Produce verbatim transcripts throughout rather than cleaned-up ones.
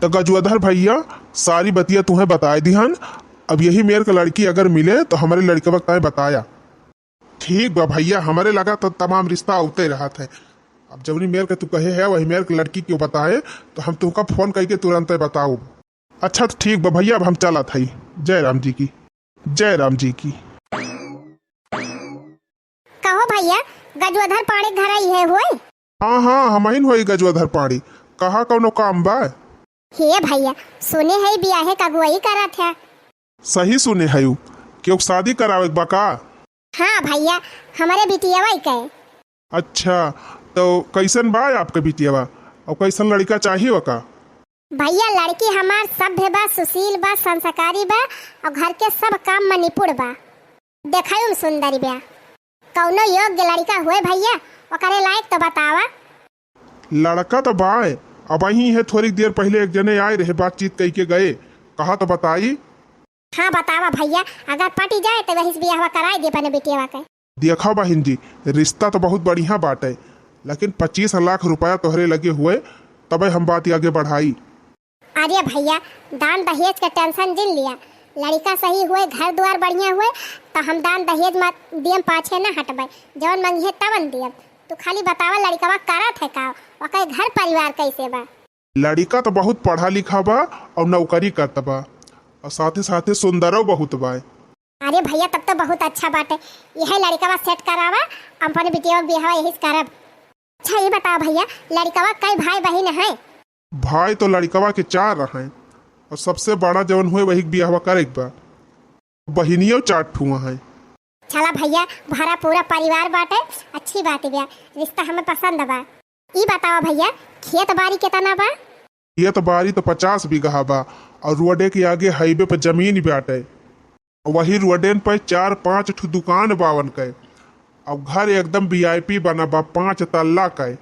तो गजोधर भइया, सारी बतिया तुहें बताए दिहन। अब यही मेर के लड़की अगर मिले तो हमरे लड़कवा के ताईं बताया। ठीक बा भइया, हमरे लगा तो तमाम रिश्ता अउते रहत है। अब जवनी मेर के तू कहे है वही मेर के लड़की के बताए तो हम तुहका फोन कइके तुरंते बताउब। अच्छा तो ठीक बा भइया, अब हम चलत हई। जय राम जी की, जय राम जी की। कहो भइया, गजोधर पांड़े घर आई है होय? हाँ हाँ, हमहिन होई गजोधर पांड़ी। कहा कउनो काम बा? हे भइया, सुने है बियाहे का अगुवाई करत है। सही सुने हयू, केहू शादी करावे के बा का? हाँ भइया, हमरे बिटियावा के। अच्छा, तो कइसन बा आपके बिटियावा? अउर कइसन लड़िका चाही ओका? भइया, लड़की हमार सभ्य बा, सुशील बा, संस्कारी बा अउर घर के सब काम में निपुण बा। देखयू में सुंदरी बा। कउनो योग्य लड़िका होय भइया, ओकरे लायक तो बतावा। लड़का तो बाय, अबहीं है थोड़ी देर पहिले एक जने आए रहे, बातचीत कइके गए, कहा तो बताई। हाँ बतावा भइया, अगर पटी जाए तो वही से बियाहवा कराए दे अपने बिटियावा के। देखा बहिन जी, रिश्ता तो बहुत बढ़िया बाटे, लेकिन पच्चीस लाख रुपया तोहरे लगे होए, तबे हम बात आगे बढ़ाई। अरे भइया, दान दहेज के tension जिन लिया, लड़िका सही होए, घर दुआर बढ़िया होए, तो हम दान दहेज में दियम पाछे न हटबे, जवन मंगिहे तवन दियम। तू खाली बतावा लड़िकवा करत है का, ओकर घर परिवार कइसे बा? लड़िका तो बहुत पढ़ा लिखा बा अउर नौकरी करत बा अउर साथे साथे सुंदरो बहुत बा। अरे भइया, तब तो बहुत अच्छा बाटे। यह लड़िकवा set करावा, हम अपने बिटिया के बियाहवा यही से करब। अच्छा ये बतावा भइया, लड़िकवा कई भाई बहिन है? भाई तो लड़िकवा के चार हैं अउर सबसे बड़ा जवन होए वही के बियाहवा करे के बा। बहिनियो चार ठुआ हैं। चला भइया, भरा पूरा परिवार बाटे, अच्छी बात बा, रिश्ता हमें पसंद बा। ई बतावा भइया, खेत बारी केतना बा? खेत बारी तो पचास बीघा बा अउर रोडे के आगे highway पर जमीन बाटे। वही रोडेन पे चार पाँच ठो दुकान बावन के। अब घर एकदम VIP बना बा, पाँच तल्ला के।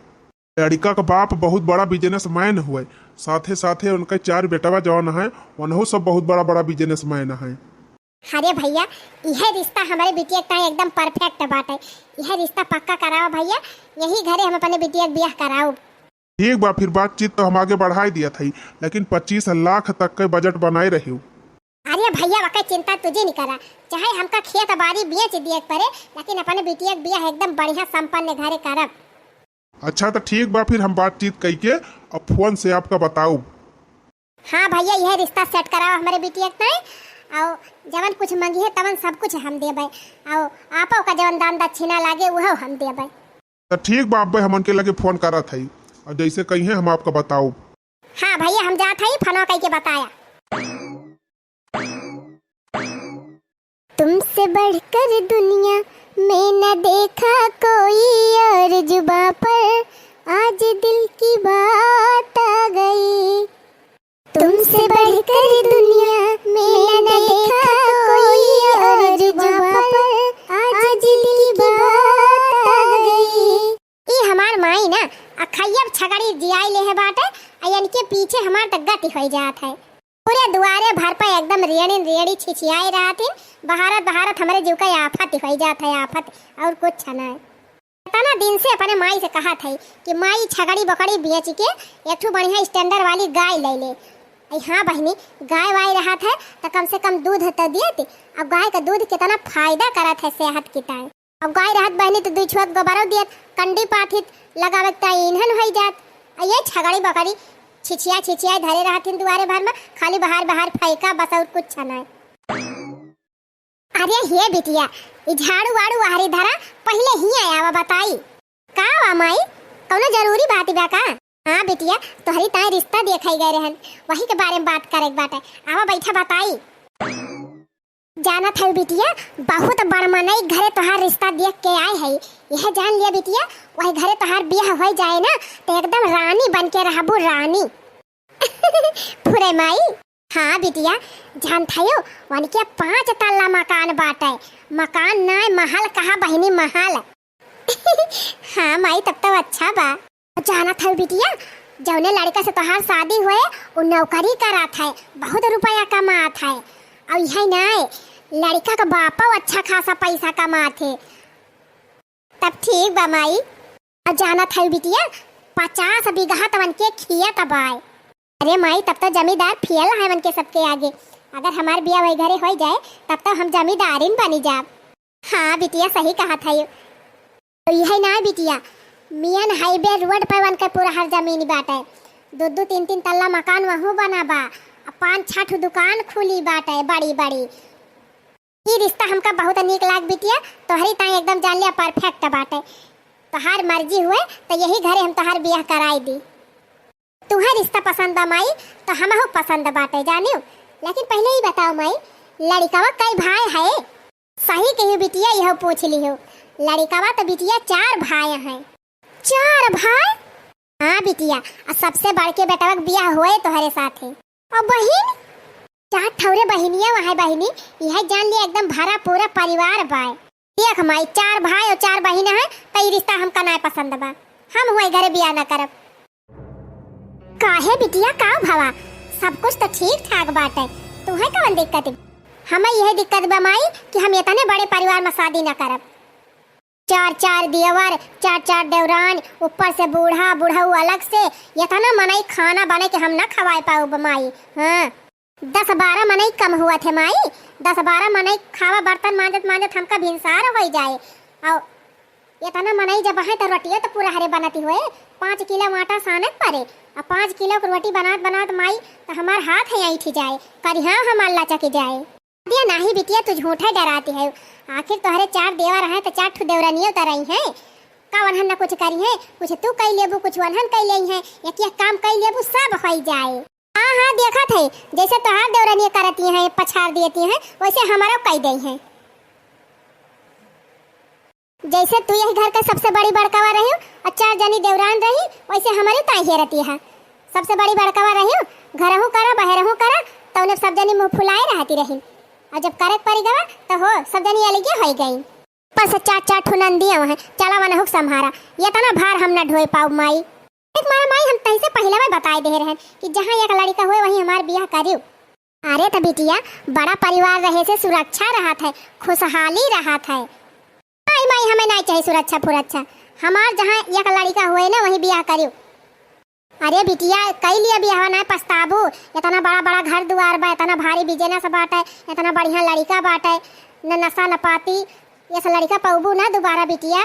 लड़िका के बाप बहुत बड़ा businessman हुए, साथे साथे उनके चार बेटवा जवन है, उनहु सब बहुत बड़ा बड़ा businessman है। अरे भइया, यह रिश्ता हमरे बिटिया के ताईं एकदम perfect बाटे। यह रिश्ता पक्का करावा भइया, यही घरे हम अपने बिटिया के बियाह कराउब। ठीक बा, फिर बातचीत तो हम आगे बढ़ाई दिया थई, लेकिन पच्चीस लाख तक के budget बनाए रहियो। अरे भइया, वके चिंता तुझे नहीं करा, चाहे हमका खेत बारी बेच दिए के पड़े, लेकिन अपने बिटिया के बियाह एकदम बढ़िया संपन्न घरे करब। अच्छा तो ठीक बा, फिर हम बातचीत कइके अब फोन से आपका बताउब। हाँ भइया, यह रिश्ता set करावा हमरे बिटिया के ताईं, अउर जवन कुछ मंगिहे तवन सब कुछ हम देबे, अउर आपो का जवन दान दक्षिणा लागे उहो हम देबे। तो ठीक बा, अब्बे हमन के लगे फोन करत हई, अउर जैसे कहिए हम आपका बताउब। हाँ भइया, हम जात हई, फोनवा कइके बताया। तुमसे बढ़कर दुनिया में न देखा कोई और जुबां पर आज दिल की बात आ गई। तुमसे बढ़कर दुनिया में न देखा कोई और जुबां पर आज दिल की बात आ गई। ई हमार माई ना, अखैया छगड़ी जियाई लेहे बाटे, आ इनके पीछे हमार त गति होई जात है। पूरे दुआरे भर पे एकदम रेड़ी रेड़ी छिछियाई रहत हिन, बहारत बहारत हमरे जीव का आफत होई जात है, आफत, और कुछ ना। इतना दिन से अपने माई से कहत है कि माई, छगड़ी बकड़ी बेच के एक ठो बढ़िया standard वाली गाय ले ले। अई हाँ बहिनी, गाय वाय रहत है त कम से कम दूध त देत, अब गाय का दूध कितना फायदा करत है सेहत की ताई। अब गाय रहत बहिनी त दुई छुअत गोबरो दियत, कंडी पाथित लगावे के ताई ईंधन होई जात। आ ये छगड़ी बकरी छिछिया छिछिया धरे रहत हिन दुआरे भर में, खाली बहार बहार फैका बस और कुछ ना। अरे हे बिटिया, ई झाड़ू वाड़ू वाहरी धरा, पहिले हियाँ आवा बताई। का वा माई, कौनो जरूरी बात बा का? हाँ बिटिया, तोहरी ताई रिश्ता देखे गए रहन, वही के बारे में बात करे के बाटे। आवा बैठा बताई। जानत हऊ बिटिया, बहुत बड़ मनई घरे तोहार रिश्ता देख के आए हई। यह जान लिया बिटिया, वही घरे तोहार बियाह होई जाए ना, तो एकदम रानी बन के रहबू, रानी। फुरे माई। हाँ बिटिया, जानत हऊ, उनके पाँच तल्ला मकान बाटे। मकान नाय, महल कहा बहिनी, महल। हाँ माई, तब तो अच्छा बा। जानत हऊ बिटिया, जौने लड़का से तोहार शादी होए, उ नौकरी करत है, बहुत रुपया कमात है। और यही नाय, लड़का का बापो अच्छा खासा पैसा कमात है। तब ठीक बा माई। और जानत हऊ बिटिया, पचास बीघा तवन के खेत बाय। अरे माई, तब तो जमींदार फेल है उनके सबके आगे। अगर हमार बियाह वही घरे होइ जाए, तब तो हम जमींदारिन बनी जाब। हाँ बिटिया, सही कहत है। तो यही ना बिटिया, मेन हाईवे रोड पर उनके पूरा हर जमीन बाटे। दो दो तीन तीन तल्ला मकान वहू बना बा, आ पाँच छह ठो दुकान खुली बाटे बड़ी बड़ी। ई रिश्ता हमका बहुत नीक लाग बिटिया, तोहरी ताई एकदम जान लिया परफेक्ट बाटे। तोहार मर्जी हुए तो यही घरे हम तोहार बियाह कराई दी। तुहे रिश्ता पसंद बा माई, तो हमहू पसंद बाटे जानियो। लेकिन पहले ही बताओ माई, लड़िकवा कई भाई है? सही कहियो बिटिया, यह पूछ लिहो। लड़िकवा तो बिटिया चार भाई हैं। चार भाई? हाँ बिटिया, आ सबसे बड़के बेटवा के बियाह होए तोहरे साथे। और बहिन? चार ठौरे बहिनिया वहाँ बहिनी, यह जान लिया एकदम भरा पूरा परिवार बाय। देख माई, चार भाई और चार बहिन हैं, तो ई रिश्ता हमका नाय पसंद बा। हम हुए घरे बियाह ना करब। काहे बिटिया, का भवा? सब कुछ तो ठीक ठाक बाटे, तुहे कवन दिक्कत? हमें यह दिक्कत बा माई कि हम इतने बड़े परिवार में शादी ना करब। चार चार देवर, चार चार देवरान, ऊपर से बूढ़ा, बुढ़ऊ अलग से, इतना मनई खाना बने के हम ना खवाए पाउब माई। हाँ, दस बारह मनई कम हुआ थे माई, दस बारह मनई खावा बर्तन मांजत मांजत हमका भिनसार होइ जाए। और इतना मनई जब है तो रोटियो तो पूरा हरे बनती हुए, पाँच किलो आटा सानक परे, और पाँच किलो के रोटी बनात बनात माई तो हमार हाथ है ऐंठी जाए, करिहा हमार लचक जाए। दिया नाही बिटिया, तू झूठा डराती है। आखिर तोहरे चार देवर हैं तो चार ठो देवरनियों तो रही हैं। का वनहन न कुछ करी हैं, कुछ तू कई लेबू, कुछ वनहन कई लेई हैं, एक एक काम कई लेबू, सब होई जाए। हाँ हाँ, देखत है, जैसे तोहार देवरनिया करती हैं, पछाड़ देती हैं, वैसे हमारो कई देई हैं। जैसे तू यही घर के सबसे बड़ी बड़कावा रही और चार जनी देवरान रही, वैसे हमारे ताई हेरती है। सबसे बड़ी बड़कावा रही, घरहू करा, बहरहू करा, तौने सब जनी मुँह फुलाए रहती रही। और जब करे के परी गवा, तो हो, सब जनी अलगे होई गई। पर से चार चार ठो नंदिया हैं, चला वनहू के संभारा, इतना भार हम ना ढोए पाउब माई। एक मारा माई, हम तैसे पहले में बताए दे रहन कि जहाँ एक लड़िका हुए, वहीं हमार बियाह करियो। अरे त बिटिया, बड़ा परिवार रहे से सुरक्षा रहत है, खुशहाली रहत है। माई, माई, हमें नाई चाही सुरक्षा फुरक्षा। हमार जहाँ एक लड़िका हुए ना, वहीं बियाह करियो। अरे बिटिया, कई लिया बियाह ना, पछताबू। इतना बड़ा बड़ा घर दुआर बा, इतना भारी बिजनेस बाटे, इतना बढ़िया लड़िका बाटे, न नशा न पाती। ये सब लड़िका पौबू ना दोबारा बिटिया।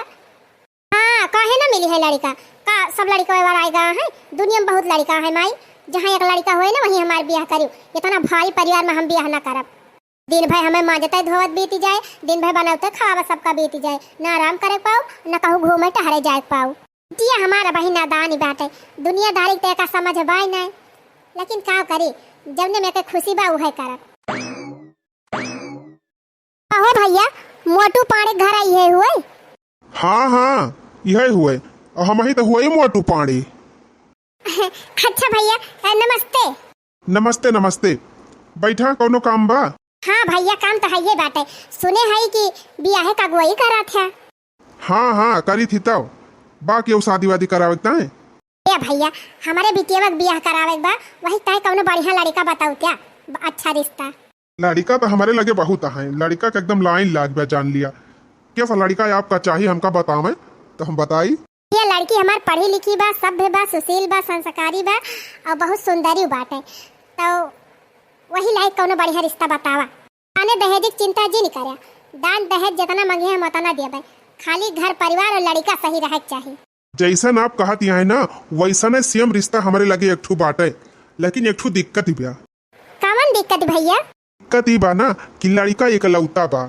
हाँ, काहे ना मिली है लड़िका? का सब लड़िका व्यवहार आए गए हैं? दुनिया में बहुत लड़िका है माई। जहाँ एक लड़िका होए ना, वहीं हमार बियाह करियो। इतना भारी परिवार में हम बियाह ना करब। दिन भर हमें मांजते धोवत बीती जाए, दिन भर बनावते खावा सबका बीती जाए, ना आराम करे पाओ, ना कहूँ घूमे टहरे जाए पाओ। बिटिया हमारा बहिन नादानी बाटे, दुनियादारी के तैका समझ बाय नाय, लेकिन का करी, जवने में के खुशी बा उहे करब। अहो भैया, मोटू पाड़े घर आई है हुए? हाँ, हाँ, इहे हुए। हमही तो हुए मोटू पाड़े। अच्छा भैया, अ, नमस्ते। नमस्ते, नमस्ते। बैठा, कौनो काम बा? हाँ भैया, काम तो हइये बाटे। सुने हई कि बियाहे का अगुवाई करत है। हाँ, हाँ, करी थी तब। बा केहू शादी वादी करावे के ताईं? ए भैया, हमरे बिटियवा के बियाह करावे के बा, वही ताईं कौनो बढ़िया लड़िका बताऊ क्या? ब-, अच्छा रिश्ता। लड़िका तो हमरे लगे बहुत है, लड़िका के एकदम लाइन लाग बा, जान लिया। कैसा लड़िका आपका चाहिए, हमका बतावें तो हम बताई। ये लड़की हमार पढ़ी लिखी बा, सभ्य बा, सुशील बा, संस्कारी बा और बहुत सुंदरी बाटे। तो वही लायक कौनो बढ़िया रिश्ता बतावा। अने दहेज के चिंता जिन करे, दान दहेज जितना मंगे हम उतना देबे, खाली घर परिवार और लड़िका सही रहे के चाही। जैसन आप कहत हैं ना, वैसने सेम रिश्ता हमरे लगे एक ठो बाटे, लेकिन एक ठो दिक्कत बा। कवन दिक्कत भैया? दिक्कत ई बा ना कि लड़िका एकलौता बा।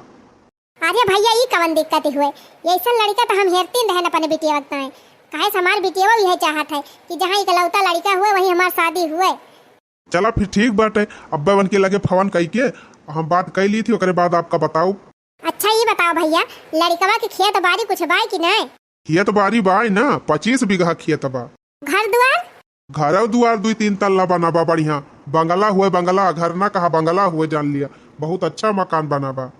अरे भैया, ई कवन दिक्कत हुए? ऐसन लड़िका तो हम हेरतीन रहन अपने बिटिया वक्त में। काहे से हमार बिटिया यह चाहत है कि जहाँ इकलौता लड़िका हुए, वहीं हमार शादी हुए। चला फिर ठीक बाटे, अब्बे वन के लगे फोन कई के हम बात कई ली थी, ओकरे बाद आपका बताऊ। अच्छा, ई बताओ भैया, लड़िकवा के खेत बारी कुछ बाय कि नाय? खेत बारी बाय ना, पच्चीस बीघा खेत बा। घर दुआर? घरो दुआर दुई तीन तल्ला बना बा, बढ़िया। बंगला हुए बंगला, घर ना कहा, बंगला हुए जान लिया। बहुत अच्छा मकान बना बा।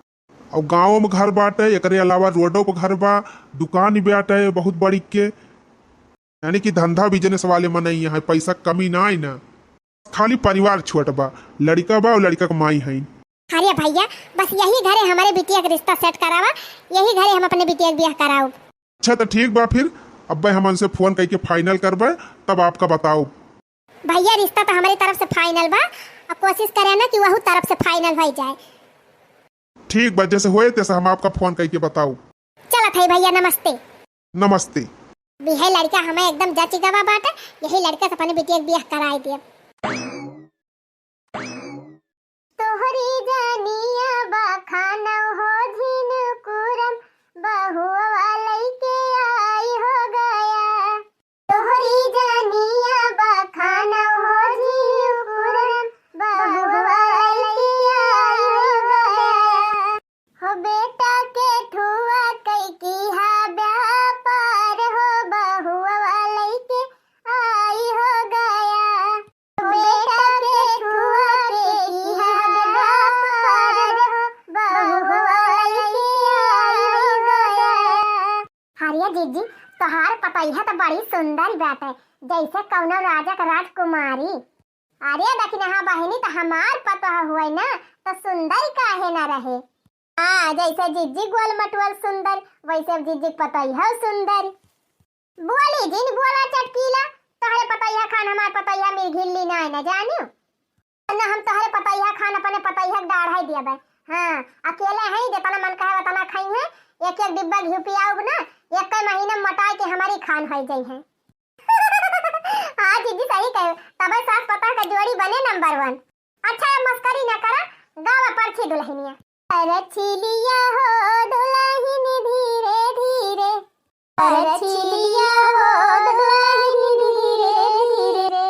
और गाँव में घर बाटे, एकरे अलावा रोडो पर घर बा, दुकान बाटे बहुत बड़ी के। यानी कि धंधा बिजनेस वाले मनई हैं, पैसा कमी ना आई ना। खाली परिवार छोट बा, लड़िका बा और लड़िका के माई हईन। अरे भैया, बस यही घरे हमरे बिटिया के रिश्ता सेट करावा, यही घरे हम अपने बिटिया के बियाह कराउब। अच्छा तो ठीक बा फिर, अब्बे हम उनसे फोन करके फाइनल करबे, तब आपका बताउब। भइया, रिश्ता त हमरे तरफ से final बा, अब कोशिश करे ना कि वहू तरफ से final होइ जाए। ठीक बा, जैसे होए तैसे हम आपका फोन कइके बताऊ। चलत है भइया, नमस्ते। नमस्ते। अब इहे लड़का हमें एकदम जचि गवा बाटे, यही लड़का से अपने बिटिया के बियाह कराइ दियब। तोहरी जानिया बखानौ हो झिनकुरम, बहुआ लइके आई हो गया। तोहरी जानिया बखानौ हो झिनकुरम, बहुआ लइके आई हो गया। हो बेटा के ठुआ कइकी हा व्यापार हो, बहुआ लइके आई हो गया। हो बेटा के ठुआ कइकी हा व्यापार हो, बहुआ लइके आई हो गया। अरे जिज्जी, तोहार पतोहिया त बड़ी सुंदर बाटे, जैसे कौनो राजा के राजकुमारी। अरे दखिनहा बहिनी, त हमार पतोह हुए ना, त सुंदर काहे ना रहे? हाँ, जैसे जिज्जी गोल मटोल सुंदर, वैसे अब जिज्जी के पतोहिया सुंदर। बोली जिन, बोला चटकीला, तोहरे पतोहिया खान हमार पतोहिया मिर्घिल्ली नाय न जानियो। न हम तोहरे पतोहिया खान अपने पतोहिया के डाढ़ाई दियबे। हाँ, अकेले हैं, जितना मन कहे उतना खाई हैं, एक एक डिब्बा घी पियाउब ना, एक महीना मोटाई के हमारी खान होइ जाई हैं। हाँ जिज्जी, सही कहे, तबे सास पतोह का जोड़ी बने number one। अच्छा, अब मस्करी ना करा, गावा परछी दुल्हनिया। परछी लिया हो दुल्हन धीरे धीरे, परछी लिया हो दुल्हन धीरे धीरे,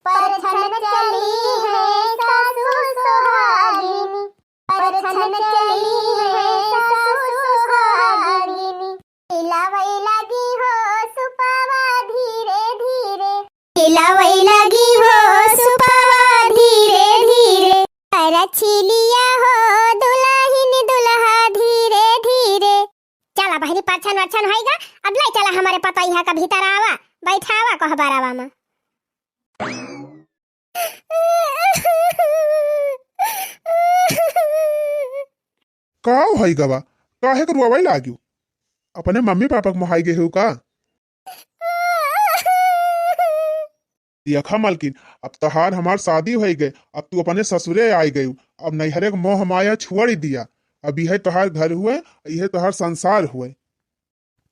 परछन चली है सासू सुहागिनी, परछन चली है सासू सुहागिनी। हिलावै लागी हो सुपावा धीरे धीरे। हिलावै लागी हो सुपावा धीरे धीरे। परछी लिया हो दुल्हिन दुल्हा धीरे धीरे। चला बहिनी, परछन वरछन होइगा, अब लै चला हमरे पतोहिया का भीतर आवा, बैठावा कोहबरावा मा। का होइ गवा? काहे के रोवै लाग्यो? अपने मम्मी पापा के मोहाई गए हो का? देखा मलकिन, अब तोहार हमार शादी होइ गए, अब तू अपने ससुरे आइ गयू। अब नैहरे के मोह माया छोड़ दिया। अब इहे तोहार घर हुए, इहे तोहार संसार हुए।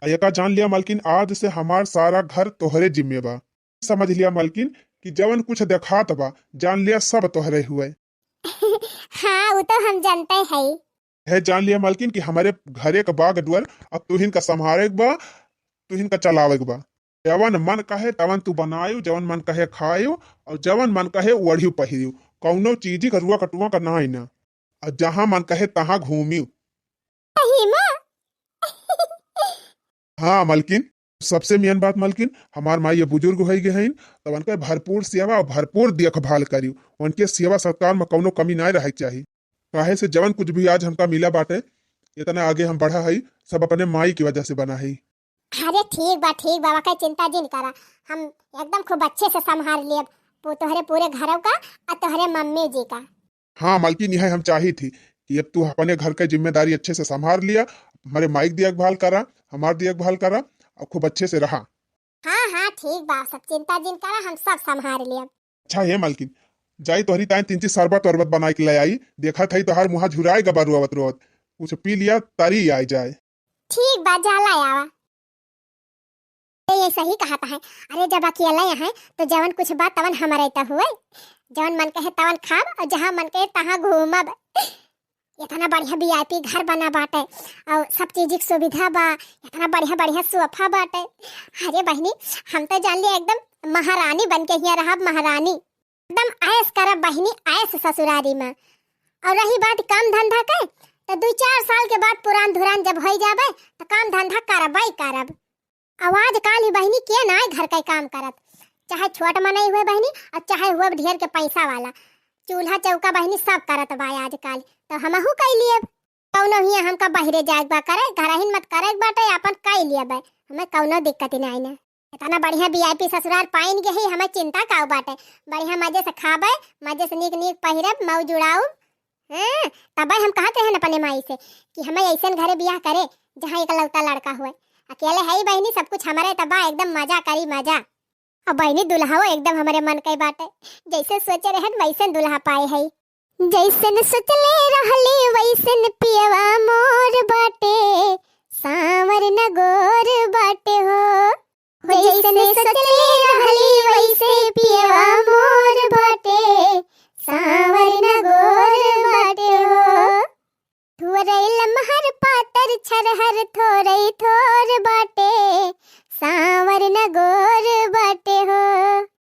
आ एका जान लिया मलकिन, आज से हमार सारा घर तोहरे जिम्मे बा। समझ लिया मलकिन कि जवन कुछ देखात बा, जान लिया सब तोहरे हुए। हाँ, उ तो हम जानते हई। है जान लिया मलकिन कि हमरे घरे का बाग दुआर अब तुहिन का संभारे के बा, तुहिन का चलावे के बा। जवन मन कहे तवन तू बनायो, जवन मन कहे खायो, और जवन मन कहे ओढ़ियो पहिरियो। कौनो चीजी का रुआ कटुआ का नाई ना। और जहाँ मन कहे तहाँ घूमियो। सही में? हाँ मलकिन, सबसे मेन बात मलकिन, हमार माई ये बुजुर्ग होइ गए हईन, तब उनके भरपूर सेवा और भरपूर देखभाल करियो। उनके सेवा सत्कार में कौनो कमी नाय रहे के चाही। काहे से जवन कुछ भी आज हमका मिला बाटे, इतना आगे हम बढ़ा हई, सब अपने माई की वजह से बना हई। अरे ठीक बा, ठीक बा, वकै चिंता जिन करा, हम एकदम खूब अच्छे से संभार लेब पू-, तोहरे पूरे घरों का और तोहरे मम्मी जी का। हाँ मलकिन, यह हम चाही थी कि अब तू अपने घर के जिम्मेदारी अच्छे से संभार लिया, हमारे माई के देखभाल करा, हमार देखभाल करा और खूब अच्छे से रहा। हाँ, हाँ, ठीक बा, सब चिंता जिन करा, हम सब संभार लेब। अच्छा हे मलकिन, जाई तोहरी ताईं तीन चीज शरबत वरबत बनाई के ले आई, देखत हई तोहार मुँहा झुराए गबा रोवत रोवत, कुछ पी लिया, तरी आइ जाए। ठीक बा, जा ला आवा। ए, ये सही कहत है। अरे, जब अकेले हैं, तो जवन कुछ बा, तवन हमरे त हुए। जवन मन कहे, तवन खाब, और जहाँ मन कहे, तहाँ घूमब। इतना बढ़िया VIP घर बना बाटे, और सब चीज की सुविधा बा, इतना बढ़िया, बढ़िया सोफा बाटे। अरे बहिनी, हम तो जान लिया एकदम महारानी बन के हियाँ रहब, महारानी। एकदम ऐश करब बहिनी, ऐश ससुरारी में। और रही बात काम धंधा के, तो दुई चार साल के बाद पुरान धुरान जब होइ जाबे, तो काम धंधा करबै करब। अब आजकाल ही बहिनी के नाय घर के काम करत, चाहे छोट मनई हुए बहिनी, और चाहे हुए ढेर के पैसा वाला, चूल्हा चौका बहिनी सब करत बा आजकाल, तो हमहू कइ लियब। कौनो हियाँ हमका बहिरे जाए के बा करे, घरहिन मत करे के बाटे, आपन कइ लियब, हमें कौनो दिक्कत ही नाय ना। इतना बढ़िया VIP ससुरार पाइन के ही, हमें चिंता काऊ बाटे। बढ़िया मजे से खाबे, मजे से नीक नीक पहिरब, मौज उड़ाउब। हाँ, तबे हम कहत रहन अपने माई से कि हमें ऐसन घरे बियाह करे, जहाँ इकलौता लड़का हुए। अकेले है ही बहिनी, सब कुछ हमरे तबा, एकदम मजा करी, मजा। अब बहिनी, दुल्हा वो एकदम हमरे मन के बाटे, जैसे सोचे रहन वैसन दुल्हा पाए है। जैसन सोचले रहली वैसन पियवा मोर बाटे, सांवर न गोर बाटे हो। जैसन सोचले रहली वैसे पियवा मोर बाटे, सांवर न गोर बाटे हो। थोरई लमहर पातर छरहर थोरई थोर बाटे, सांवर न गोर बाटे हो।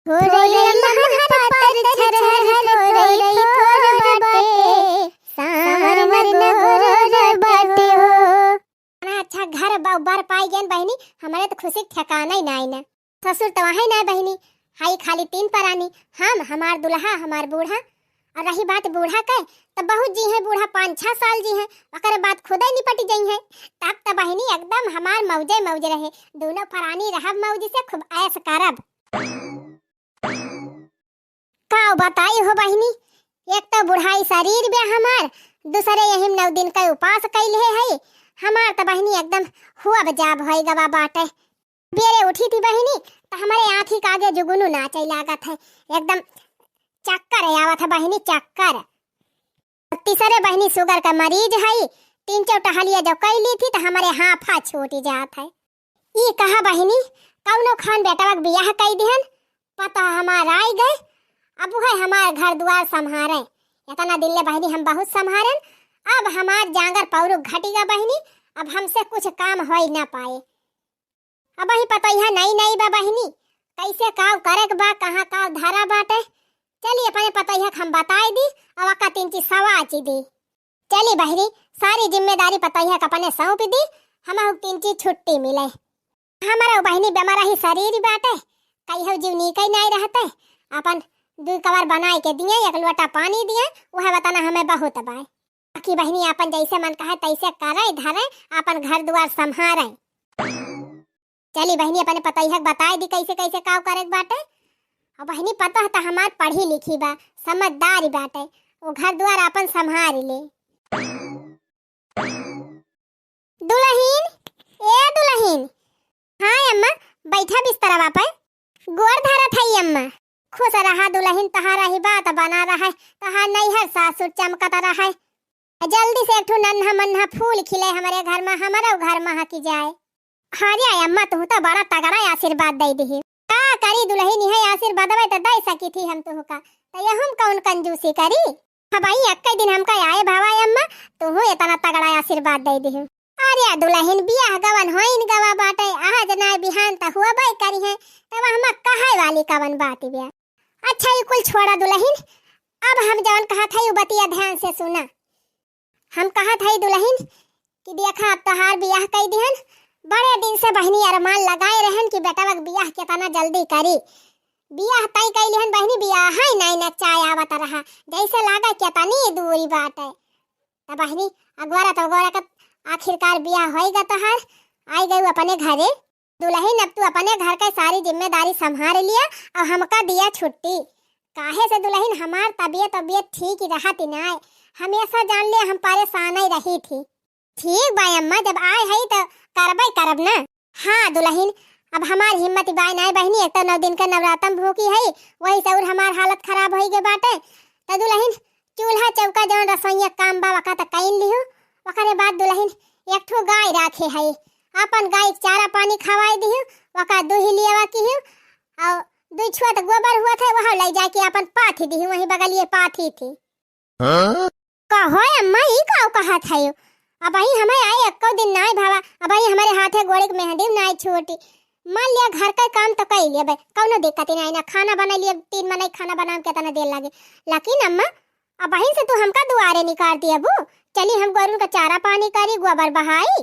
थोरई लमहर पातर छरहर थोरई थोर बाटे, सांवर न गोर बाटे हो। इतना अच्छा घर ब-, बर पाई गेन बहिनी, हमरे तो खुशी के ठिकाना ही नाई ना। ससुर तो वहीं ना बहिनी, हाई खाली तीन परानी, हम, हमार दुल्हा, हमार बूढ़ा। और रही बात बूढ़ा के, तो बहुत जी हैं बूढ़ा, पाँच छह साल जी हैं, ओकरे बाद खुदे निपट जाई हैं। तब तो बहिनी एकदम हमार मौजे मौज रहे, दोनों परानी रहब मौज से, खूब ऐश करब। का बताई हो बहिनी, एक तो बुढ़ाई शरीर बे हमार, दूसरे यही नौ दिन का उपास कैले है। हमार तो बहिनी एकदम हुआ बजाब होई गवा बाटे। बेरे उठी थी बहिनी, तो हमारे आँखी के आगे जुगनू नाचे लागत है, एकदम चक्कर आवत है बहिनी, चक्कर। तीसरे बहिनी sugar का मरीज है, तीन चार टहलिया जो कैली थी, तो हमारे हाफा छूट जात है। ई कहा बहिनी, कौनो खान बेटवा के बियाह कई दिहन, पता हमार आई गए, अब वह हमार घर दुआर संभारे। इतना दिन ले बहिनी हम बहुत संभारन, अब हमार जांगर पौरुख घटी गा बहिनी, अब हमसे कुछ काम होई ना पाए। अब ही पतोहिया नई नई बा बहिनी, कैसे काव करे के बा, कहाँ काव धरा बाटे। चली अपने पतोहिया के हम बताई दी, अब अका तीन चीज सवाची दी। चली बहिनी, सारी जिम्मेदारी पतोहिया के अपने सौंप दी, हमहू तीन चीज छुट्टी मिले। हमारा बहिनी बेमार ही शरीर बाटे, कहियो जीव नीक ही नाई रहते। अपन दुई कवर बनाए के दिए, एक लोटा पानी दिए, वह बताना हमें बहुत बाय। बाकी बहिनी अपन जैसे मन कहे तैसे करे धरे, अपन घर दुआर संभारे। चली बहिनी अपने पतोहिया के बताए दी कैसे कैसे काव करे के बाटे। और बहिनी पतोह त हमार पढ़ी लिखी बा, समझदारी बाटे, वो घर दुआर अपन संभारी ले। दुलहिन, ए दुलहिन। हाँ अम्मा, बैठा बिस्तरवा पे। गोड़ धरत हई अम्मा। खुश रहा दुलहिन, तहारा ही बात बना रहा है, तहार नैहर सासुर चमकत रहा है। जल्दी से एक ठो नन्हा मन्हा फूल खिले हमरे घर में, हमरो घर महकी जाए। अरे अम्मा, तुहू तो बड़ा तगड़ा आशीर्वाद दे दिही। का करी दुलहिन, यह आशीर्वादवे तो दे सकी थी हम तुहू का, तो यहुम कौन कंजूसी करी? अब आई अक्के दिन हमका आए भावा अम्मा, तुहू इतना तगड़ा आशीर्वाद दे दिही। अरे दुलहिन, बियाह गवन होइन गवा बाटे, आज ना बिहान त हुआ बाई करी है, तब हम कहे वाली कवन बात बिया। अच्छा, ये कुल छोड़ा दुलहिन, अब हम जवन कहत हई, उ बतिया ध्यान से सुना। हम कहत हई दुलहिन कि देखा, अब तोहार बियाह कई दिहन, बड़े दिन से बहिनी अरमान लगाए रहन कि बेटवा के बियाह केतना जल्दी करी। बियाह तय कई लिहन बहिनी, बियाह ही नहीं नचाए आवत रहा, जैसे लागे केतनी दूरी बाटे। त बहिनी, अगोरत अगोरत आखिरकार बियाह होई गा तोहार, आई गयू अपने घरे। दुलहिन, अब तू अपने घर के सारी जिम्मेदारी संभार लिया और हमका दिया छुट्टी। काहे से दुलहिन, हमार तबियत, तबियत ठीक ही रहत ही नाय, हमेशा जान ले हम परेशान ही रही थी। ठीक बा अम्मा, जब आए हई त करबे करब ना। हाँ दुलहिन, अब हमार हिम्मत बाय नाय बहिनी, एक तो नौ दिन के नवरातम भूखी हई, वही से और हमार हालत खराब होई गे बाटे। त दुलहिन, चूल्हा चौका जवन रसोइया काम बा, वका त कइन लिहू। ओकरे बाद दुलहिन एक ठो गाय राखे हई, अपन गाय के चारा पानी खवाई दिहू, वका दूही लियावा किहू, और दुई छुआ त गोबर हुआ था, वहाँ ले जाके अपन पाथी दिहू, वहीं बगलिए पाथी थी। हाँ? कहो अम्मा, ई का कहत हयो? अबही हमें आए एक्को दिन नाय भावा, अबही हमारे हाथे गोड़े के मेहंदी नाय छूटी। मान लिया घर का काम तो कई लेबे, कौनो दिक्कत ही नाय ना, खाना बना लिए, तीन मनई खाना बनावे में केतना देर लागे। लेकिन अम्मा, अबही से तू हमका दुआरे निकाल दिया बू। चली हम गोरुन का चारा पानी करी, गोबर बहाई।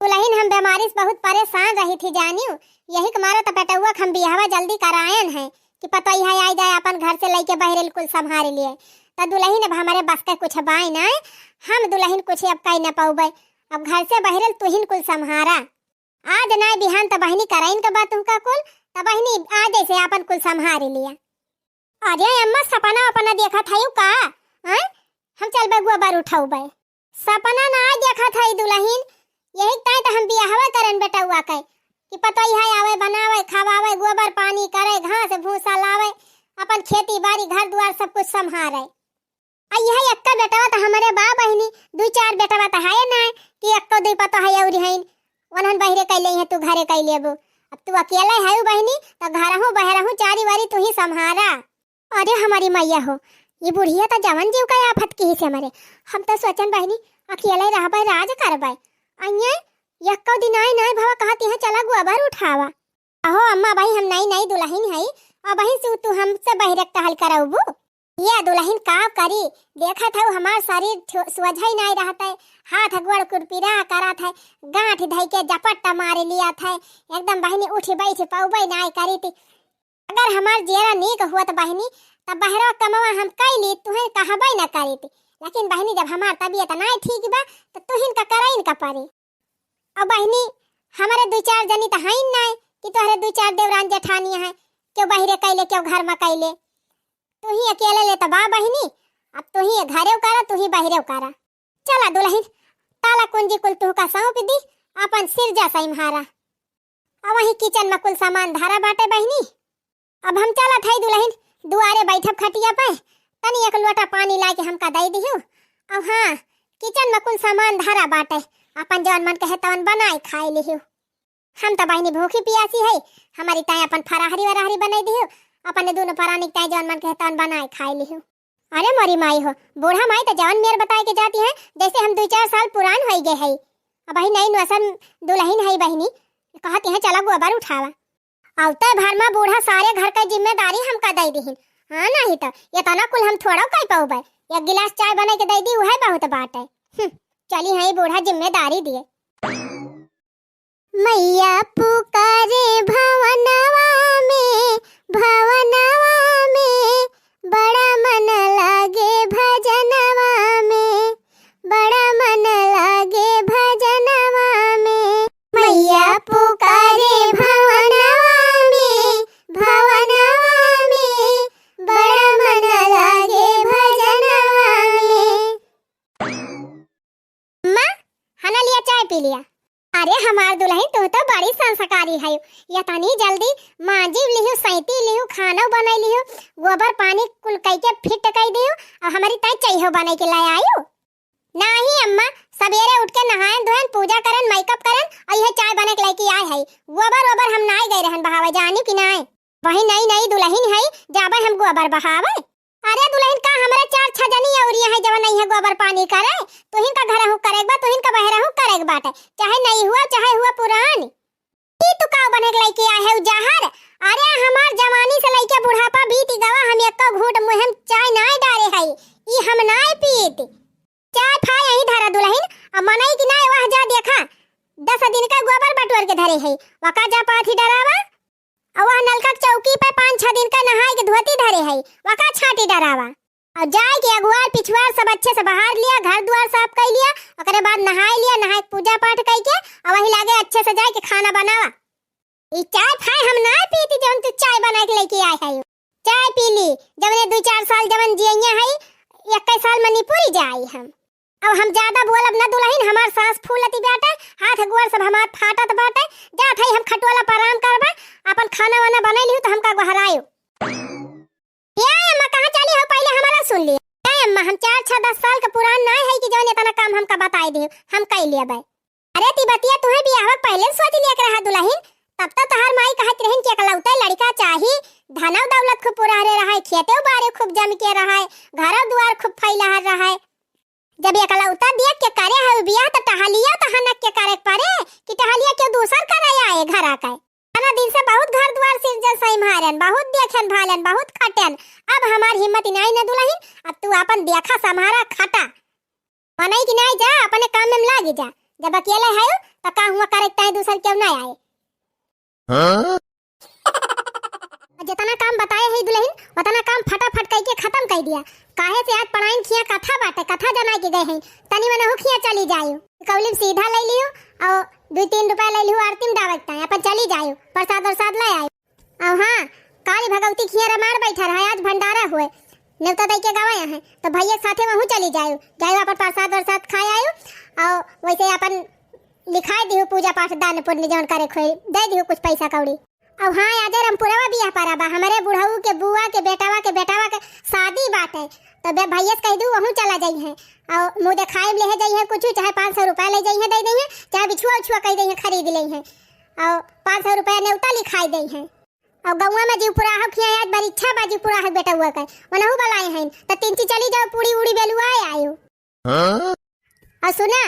दुलहिन, हम बीमारी से बहुत परेशान रही थी जानियो, यही के मारे त बेटउआ के हम बियाहवा जल्दी करायन है कि पतोहिया आई जाए, अपन घर से लइके बहरेल कुल संभाल लिए। त दुलहिन, अब हमारे बस के कुछ बाय ना, हम दुलहिन कुछ अब कई न पउबे, अब घर से बहरेल तुहिन कुल संभारा। आज ना बिहान त बहिनी कराइन के बात तुमका कुल, त बहिनी आज से अपन कुल संभाल लिया। अरे अम्मा, सपना अपना देखत हयू का? हैं? हम चलबे गोबर उठउबे। सपना ना देखत हई दुलहिन, यही ताई त हम बियाहवा करन बेटउआ के। कि पतोहिया आवे, बनावे, खवावे, गोबर पानी करे, घास भूसा लावे, अपन खेती बारी, घर दुआर सब कुछ संभारे। आ यह एक्का बेटवा त हमरे बा बहिनी, दुइ चार बेटवा त है ना कि एक्को दुइ पतोह है अउरी हइन, वनहन बहिरे कइ लेइहैं, तू घरे कइ लेबू। अब तू अकेले है बहिनी, त घरहूँ बहरहूँ चारी वारी तू ही संभारा। अरे हमारी मैया हो, ई बुढ़िया त जवन जीव का आफत किहिस हमरे। हम त सोचन बहिनी, अकेले रहबै, राज करबै। अइये, एक्को दिन आए नाय भवा, कहत हैं चला गोबर उठावा। अहो अम्मा, अबही हम नई नई दुलहिन हई, अबही से तू हमसे बहिरे क टहल करउबू? ये दुलहिन का करी, देखत हउ हमार शरीर ठो-, सोझई नाय रहत है, हाथ गोड़ कुरपिरा करत है, गांठ धइ के जपट्टा मारे लियत है, एकदम बहिनी उठी बैठी पउबै नाय करीत। अगर हमार जियरा नीक हुअत बहिनी, त बहरो कमवा हम कइ ली, तुहें कहबै न करीत। लेकिन बहिनी, जब हमार तबियत नाय ठीक बा, त तुहिन का करइन का परी। अउ बहिनी, हमरे दुइ चार जनी त हइन नाय कि तोहरे दुइ चार देवरान जेठानी हैं, केउ बहिरे कइले, केउ घर में कइले। तुही अकेले ले त बा बहिनी, अब तुही घरेउ करा, तुही बहिरेउ करा। चला दुलहिन, ताला कुंजी कुल तुहका सौंप दी, अपन सिरजा सइम्हारा। अउ वहीं किचन में कुल सामान धरा बाटे बहिनी। अब हम चलत हई दुलहिन, दुआरे बैठब खटिया पे, तनी एक लोटा पानी लाइके हमका दइ दिहु। अउ हाँ, किचन में कुल सामान धरा बाटे, अपन जवन मन कहे तवन बनाइ खाइ लिहु। हम त बहिनी भूखी पियासी हई, हमरी ताईं अपन फराहरी वराहरी बनाइ दिहु, अपने दुनो परानी के ताईं जवन मन कहे तवन बनाइ खाइ लिहु। अरे मोरी माई हो, बूढ़ा माई त जवन मेर बताइ के जाती हैं, जइसे हम दुइ चार साल पुरान होइ गए हई। अबही नई नौसन दुलहिन हई बहिनी, कहत हैं चला गोबर उठावा। अउते भर मा बूढ़ा सारे घर कै जिम्मेदारी हमका दइ दिहिन। हाँ, नाहीं त एतना कुल हम थोड़उ कइ पउबै। एक गिलास चाय बनाइ के दइ दी, उहै बहुत बाटै। हम्म, चली हई बूढ़ा जिम्मेदारी दिए। मैया पुकारे भवनवा में, भवनवा में, बड़ा मन लागे भजनवा में, बड़ा मन लागे भजनवा में। मैया पुकारे भवनवा में, भवनवा में, बड़ा मन लागे भजनवा में। अम्मा, हना लिया चाय पी लिया। अरे हमार दुलहिन, तू तो बड़ी संस्कारी हयू। एतनी जल्दी मांजी लिहू, सैंती लिहू, खानउ बनाइ लिहू, गोबर पानी कुल कइके फिट कइ दिहू, अउ हमरी ताईं चइहो बनाइ के लाइ आयू। नाहीं अम्मा, सबेरे उठ के नहायन धोयन, पूजा करन, मेकअप करन, अउ इहै चाय बनाइ के लइके आए हई। गोबर ओबर हम नाहीं गए रहन बहावै, जानी कि नाहीं? वही नई नई दुलहिन हई, जाबै हम गोबर बहावै। अरे दुलहिन, का हमरे चार छह जनी अउरी हैं जवन अइहैं गोबर पानी करै? तुहिन का घरहूँ करै के बा, तुहिन का बहरहूँ करै के बाटै, चाहे नई हुआ चाहे हुआ पुरान। ई तू का बने के लइके आए हउ जहर? अरे हमार जवानी से लइके बुढ़ापा बीत गवा, हम एक्को घूंट मुँह में चाय नाय डारे हई, ई हम नाय पीत। चाय फाय यहीं धरा दुलहिन, अब मनई की नाय वह जा देखा, दस दिन का गोबर बटोर के धरे हई, वका जा पाथी डरावा। अउ वह नलका के चौकी पे पाँच छह दिन का नहाए के धोती धरे हई, वका छाटी डरावा। अउ जाए के अगुआर पिछुआर सब अच्छे से बहार लिया, घर दुआर साफ कइ लिया, ओकरे बाद नहाए लिया, नहाए के पूजा पाठ कइ के, अउ वही लागे अच्छे से जाए के खाना बनावा। ई चाय फाय हम ना पीती, जवन तू चाय बनाए के लइके आए हई। चाय पी ली, जवने दुइ चार साल जवन जियइया हई, इक्कीस साल में निपुरी जाई हम। अब हम ज्यादा बोलब ना दुलहिन, हमार सांस फूलती बाटे, हाथ गोड़ सब हमार फाटत बाटे। जात हई हम खटोला पर आराम करबे, अपन खाना वाना बनाइ लिहू त हमका गोहरायो। ए अम्मा, कहाँ चली हो, पहिले हमारा सुन ली। ए अम्मा, हम चार छह दस साल के पुरान नाय हई कि जवन एतना काम हमका बताइ दिहू, हम कइ लेबै। अरे ती बतिया तुहे बियाहवा के पहिले सोच लिया के रहा दुलहिन, तब तो तहार माई कहत रहिन कि एकलौते लड़िका चाही, धनौ दौलत खूब पुरहरे रहै, खेतेउ बारे खूब जम के रहै, घरौ दुआर खूब फैलहर रहै। जब एकलौता देख के करे हउ बियाह, त टहलिया त हनक के करे के परे कि टहलिया केउ दूसर करे आए घरा के। एतना दिन से बहुत घर दुआर सिरजन सइम्हारन, बहुत देखन भालन, बहुत खटन, अब हमार हिम्मत नाई न दुलहिन, अब तू आपन देखा सम्हारा खटा। मनई की नाई जा, अपने काम में लागी जा, जब अकेले हउ त का हुआ करे के ताई दूसर केउ नाई आए। हाँ? जेतना काम बताए हई दुलहिन, ओतना काम फटाफट कइके खतम कइ दिया। काहे से आज पड़ाइन खिया कथा बाटे, कथा जनाइ के गए हई, तनी मने हु खिया चली जायु। कौली में सीधा लइ लियो अउ दुइ तीन रुपया लइ लियो आरती में डावत ताई, अपन चली जायु, प्रसाद वरसाद लइ आयु। अउ हाँ, काली भगवती खिया रमाड़ बैठा रहा, आज भंडारा हुए, नेवता दइ के गवा है, त भइया के साथे वहु चली जायु, जायु अपन प्रसाद वरसाद खाए आयु, अउ वैसे अपन लिखाई दिहु पूजा पाठ, दान पुण्य जौन करे खोई, दे दिहु कुछ पैसा कौड़ी। अब हाँ, आजे रामपुरवा बियाह परा बा, हमरे बुढ़ऊ के बुआ के बेटवा के बेटवा के शादी बाटे, तो बे भैया से कह दू, वहूँ चला जइहैं। और मुँह देखाए में लेहे जइहैं कुछ, चाहे पाँच सौ रुपया ले जइहैं, दे दइहैं, चाहे बिछुआ उछुआ कह दइहैं, खरीद लइहैं। और पाँच सौ रुपया नेवता लिखाई दइहैं। और गौवा में जीव पुराहक हियाँ आज बरीक्षा बा, जीव पुराहक बेटउआ के, वनहु बलाए हैं, तो तिनची चली जाओ, पूड़ी उड़ी बेलुआए आयो। हाँ? और सुना,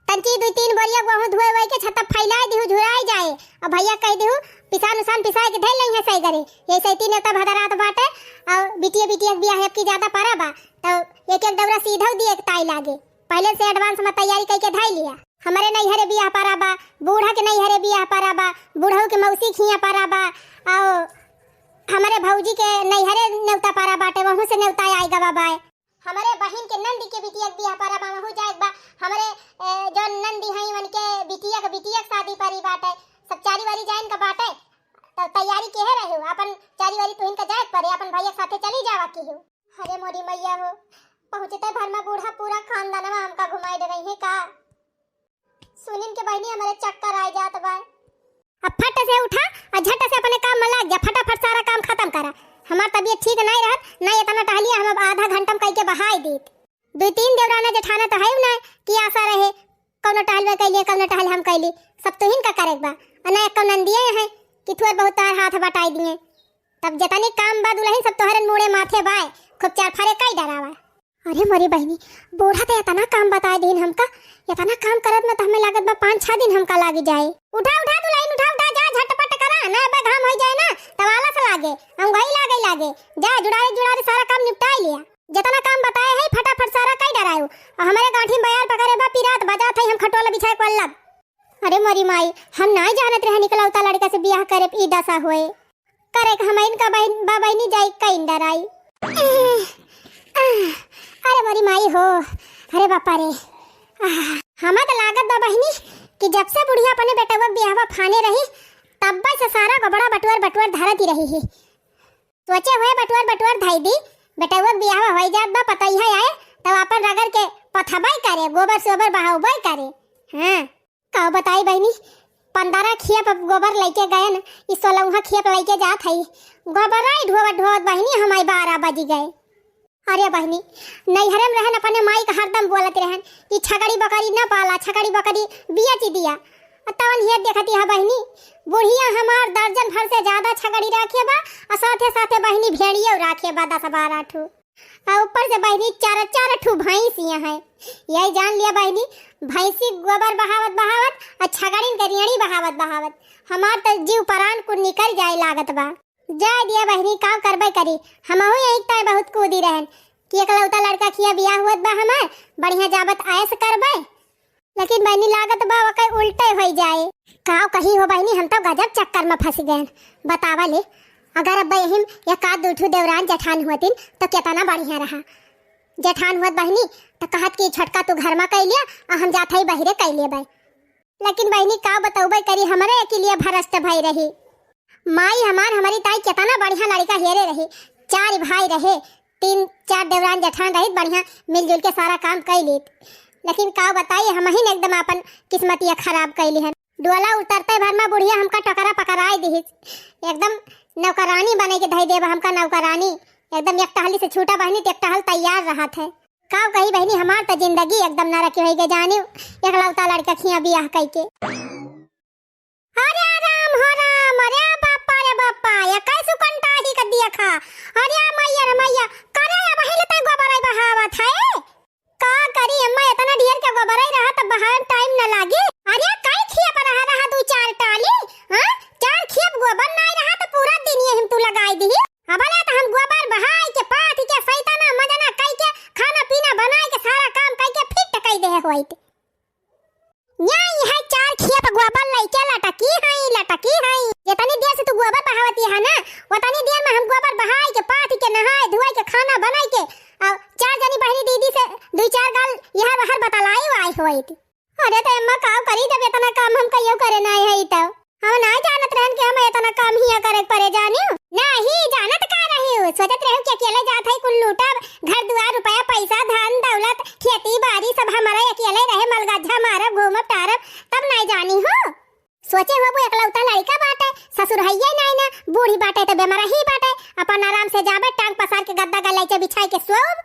तनची दुई तीन बोरिया गोहूँ धोए वोए के छत्ता फैलाए दिहु, झुराए जाए। और भैया कह दिहु, पिसान उसान पिसाए के धैल नहीं है सही करे। ये सही तीन एता भदरात बाटे, और बिटिया बिटिया के बियाह की ज्यादा परा बा, तो एक एक दौरा सीधा दिए के ताई लागे। पहले से advance में तैयारी करके धै लिया। हमरे नैहरे बियाह परा बा, बूढ़ा के नैहरे बियाह परा बा, बूढ़ऊ के मौसी खिया परा बा, और हमरे भौजी के नैहरे नेवता परा बाटे, वहूँ से नेवता आए गवा बाए। हमरे बहिन के नंदी के बिटिया के बियाह परा बा, वहूँ जाए के बा। हमरे, ए, जौन नंदी हई, उनके बिटिया के, बिटिया के शादी परी बाटे, सब चारी वारी जाइन का बाटे। तो तैयारी केहे रहे हो? अपन चारी वारी तुहिन का जाए के परे, अपन भैया के साथे चली जावा की हो। अरे मोरी मैया हो, पहुँचते भर में बूढ़ा पूरा खानदानवा हमका घुमाई दे रही है का? सुनिन के बहिनी, हमरे चक्कर आ जात बा। अब फट से उठा और झट से अपने काम में लग जा, फटाफट सारा काम खत्म करा। हमार तबीयत ठीक नहीं रहत, ना इतना टहलिया हम अब आधा घंटा में कह के बहाई देत। दुई तीन देवराना जेठाना तो है ना कि आशा रहे, कौनो टहल में कैली, कौनो टहल हम कैली, सब तुहिन का करे के बा। और ना एक कौन दिए हैं कि थोड़ बहुत तार हाथ बटाई दिए। तब जतनी काम बा दुलहिन, सब तोहरे मूड़े माथे बाय, खूब चार फरे कई डरावा। अरे मोरी बहिनी, बूढ़ा तो इतना काम बताए दीन हमका, इतना काम करत में तो हमें लागत बा पाँच छह दिन हमका लागी जाए। उठा, उठा दुलहिन, उठा, उठा, जा झटपट करा, ना अबे घाम हो जाए ना, तब आलस लागे, अंगही लागे लागे। जा जुड़ारे जुड़ारे सारा काम निपटाई लिया। जितना काम बताए है फटाफट सारा कई डरायो। और हमारे गांठी में बयार पकड़े बा, पिरात बजात है, हम खटोला बिछाए को अल्लाह। अरे मोरी माई, हम नाई जानत रहे निकलौता लड़का से बियाह करे ई दशा होए। करे के हम इनका बहिन, बा बहिनी जाई कई डराई। अरे मोरी माई हो, अरे बापा रे। आह, हमा त लागत बा बहिनी कि जब से बुढ़िया अपने बेटवा के बियाहवा फाने रही, तब्बे से सारा गोबड़ा बटुअर बटुअर धरत ही रही है। सोचे हुए बटुअर बटुअर धई दी, बेटवा के बियाहवा होई जात बा, पतोहिया आए, तब अपन रगड़ के पथबई करे, गोबर सोबर बहाउबई करे। हाँ। का बताई बहिनी, पंद्रह खेप गोबर लइके गयन, ई सोलहवाँ खेप लइके जात हई। गोबराई ढोवत ढोवत बहिनी हमाई बारह बजि गए। अरे बहिनी, नैहरे में रहन अपने माई का हरदम बोलत रहन कि छगड़ी बकरी न पाला, छगड़ी बकरी बियच दिया। अ तवन हियत देखती है बहिनी, बुढ़िया हमार दर्जन भर से ज्यादा छगड़ी राखे बा, अ साथे साथे बहिनी भेड़ियो राखे बा दस बारह ठू। आ ऊपर से बहिनी चार, चार ठू भैंसिया हैं। यही जान लिया बहिनी, भैंसी गोबर बहावत बहावत आ छगड़िन के रेड़ी बहावत बहावत हमार त जीव परान कुल निकल जाए लागत बा। जाए दिया बहिनी, का करबे करी, हमहू यही ताय बहुत कूदी रहन कि एकलौता लड़का खिया बियाह हुअत बा हमार, बढ़िया जाबत आयस करबे। लेकिन बहिनी लागत बा ओकर उल्टे होई जाए। काव कही हो बहिनी, हम तो गजब चक्कर में फंस गए। बतावा ले, अगर अब यही एक आध दू ठू देवरान जेठान होतिन तो कितना बढ़िया रहा। जेठान होत बहिनी तो कहत कि छोटका तू घर में कई लिया और हम जात हई बहिरे कई लेबे। लेकिन बहिनी का बतौबे करी, हमरे अकेलिए भ्रष्ट भई रही। माई हमार हमरी ताई कितना बढ़िया लड़का हेरे रही, चार भाई रहे, तीन चार देवरान जेठान रहित, बढ़िया मिलजुल के सारा काम कई लीत। लेकिन का बताई, हमहिन एकदम आपन किस्मतिया खराब कई लिहन। डोला उतरते भर में बुढ़िया हमका टोकरा पकड़ाई दिहिस, एकदम नौकरानी बने के धई देब हमका, नौकरानी। एकदम एक टहली से छूटा बहिनी तो एक टहल तैयार रहत है। का कही बहिनी, हमार त जिंदगी एकदम नरक होई गए जानियो, एकलौता लड़का खिया बियाह कई के। अरे राम हो राम, अरे बापा रे बापा, ये कैसु कंटाही कर दिया खा। अरे मैया रे मैया, करे अब हिले तई गोबर आई बहावत है। का करी अम्मा, इतना ढेर के गोबर आई रहा तब बहावे टाइम न लागे। अरे काई खेप रहा रहा दू चार टाली, हाँ? चार खेप गोबर नाई रहा तो पूरा दिन यही तू लगाई दी। अब ले तो हम गोबर बहाई के पाथी के सैताना मजना कई के खाना पीना बनाई के सारा काम कई के फिट कई दे होइत। यही है चार खेप गोबर लइके लटकी हई, लटकी हई। जितनी देर से तू गोबर बहावती है ना, उतनी देर में हम गोबर बहाई के, पाथी के, नहाए धोए के, खाना बनाई के, और चार जनी बहिनी दीदी से दुई चार गाल यह वहर बतलाई आई होइत। अरे तो अम्मा काव करी, जब इतना काम हम कहियो करे ना है तो। हम ना जानत रहन कि हम इतना काम हिया करे परे जानियो। नहीं जानत का रही हूँ, सोचत रहू कि अकेले जात है कुल लूटब, घर दुआर, रुपया, पैसा, धन, दौलत, खेती बाड़ी सब हमारा अकेले रहे, मलगज्जा मारब, घूमब टारब, तब नहीं सोचे होबू एकलौता लड़िका बाटे, ससुर हइये नाई ना, बूढ़ी बाटे त बेमरही बाटे, अपन आराम से जाबे, टांग पसार के गद्दा गलैचा बिछाई के सोब।